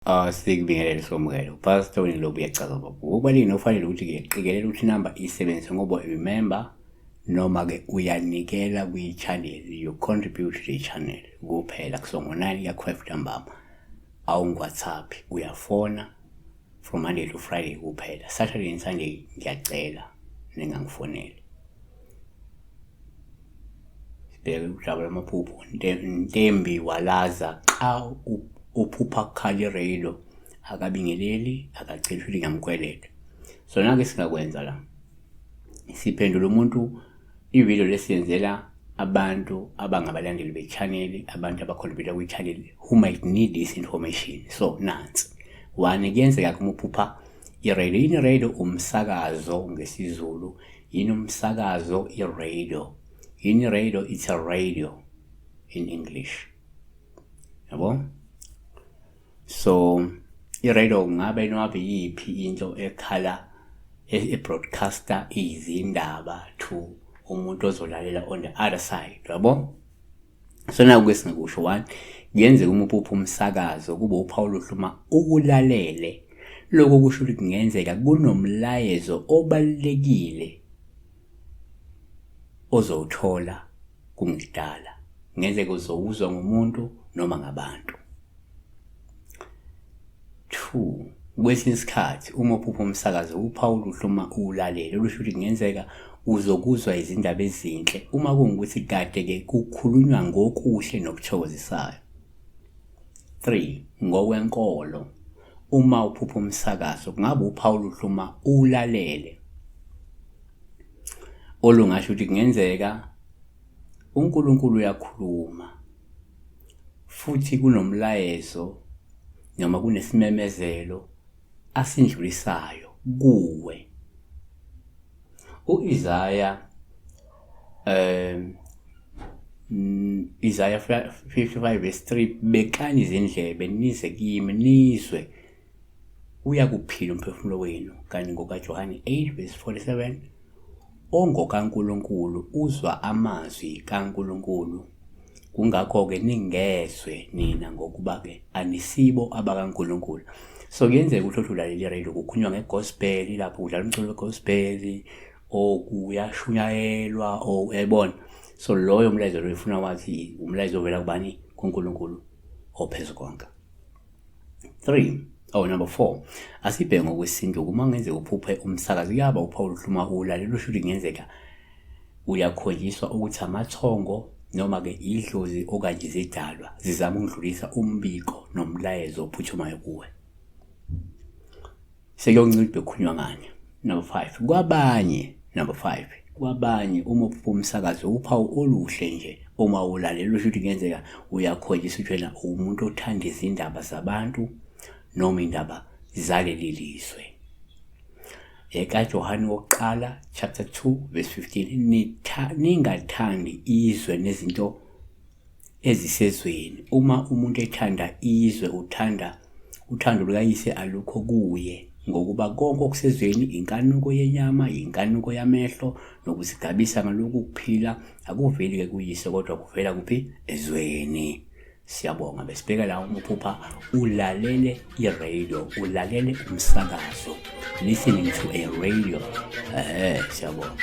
Sikubingelele somukele. Pastor Wini uyachaza baba. Kubalulekile nofanele ukuthi-ke qikelela ukuthi inamba isebenzise ngoba remember noma-ke uyanikela kwi-channel, you contribute to the channel kuphela kusongo 9 kuya ku-5 ntambama. Awungi-WhatsApp, uyafona from Monday to Friday kuphela. Saturday and Sunday ngiyacela ningangifoneli. Sibheke udaba lwamaphupho. Ntembi Walaza xa uphupha kukhala i-radio akabingeleli akaceli futhi ngiyamkweleta. So nake singakwenza la. Siphendula umuntu ivideo lesiyenzela abantu abangabalandeli be-channel, abantu abacontributa kwi-channel who might need this information. So nansi. One, kuyenzeka kuma uphupha i-radio. Yini i-radio? Umsakazo ngesiZulu. Yini umsakazo? I-radio. Yini i-radio? It's a radio in English. Yabo? So i-radio kungabe noma yiphi into ekhala e-broadcaster izindaba to umuntu ozolalela on the other side, yabo? So naku esingakusho, one, kuyenzeka uma uphupha umsakazo kube uphawu oluhle uma ukulalele. Lokho kusho ukuthi kungenzeka kunomlayezo obalulekile ozowuthola kungekudala. Kungenzeka uzowuzwa ngumuntu noma ngabantu. 2, kwesinye isikhathi uma uphupha umsakazo uphawu oluhle uma uwulalele, olusho ukuthi kungenzeka uzokuzwa izindaba ezinhle uma kungukuthi kade-ke kukhulunywa ngokuhle nokuthokozisayo. 3, ngokwenkolo uma uphupha umsakazo kungabe uphawu oluhle uma uwulalele, olungasho ukuthi kungenzeka uNkulunkulu uyakhuluma futhi kunomlayezo noma kunesimemezelo asindlulisayo kuwe. U-Isaya Isaya 55 verse 3, bekani izindlebe nize kimi nizwe, uyakuphila umphefumulo wenu. Kanti ngokaJohane 8 verse 47, ongokaNkulunkulu uzwa amazwi kaNkulunkulu, kungakho-ke ningezwe nina ngokuba-ke anisibo abakaNkulunkulu. So kuyenzeka ukuthi uthi ulalela i-radio kukhulunywa ngegospel, lapho kudlala umculo wegospel or kuyashunyayelwa or uyayibona. So loyo mlayezo loyo ufuna wathi umlayezo ovela kubani? KuNkulunkulu ophezu konke. 3 oh number 4, asibheke ngokwesintu. Uma kungenzeka uphuphe umsakazo kuyaba uphawu oluhle uma uwulalela, usho ukuthi kungenzeka uyakhonjiswa ukuthi amathongo noma-ke idlozi okanye izidalwa zizama ukudlulisa umbiko nomlayezo ophuthumayo kuwe. Sekuyoncipha bekhulunywa ngani. Number 5, kwabanye, number 5, kwabanye uma uphupha umsakazo uphawu oluhle nje uma ulalela, usho ukuthi kungenzeka uyakhonjiswa ukuthi wena uwumuntu othanda izindaba zabantu noma indaba zaleli lizwe. EkaJohane wokuqala chapter 2 verse 15, ningathandi izwe nezinto ezisezweni. Uma umuntu ethanda izwe, uthanda uthando lukayise alukho kuye, ngokuba konke okusezweni, inkanuko yenyama, inkanuko yamehlo, nokuzigabisa ngalokhu kuphila, akuveli-ke kuyise, kodwa kuvela kuphi? Ezweni. Siyabonga. Besibheka la uma uphupha ulalele i-radio, ulalele umsakazo, listening to a radio. Siyabonga.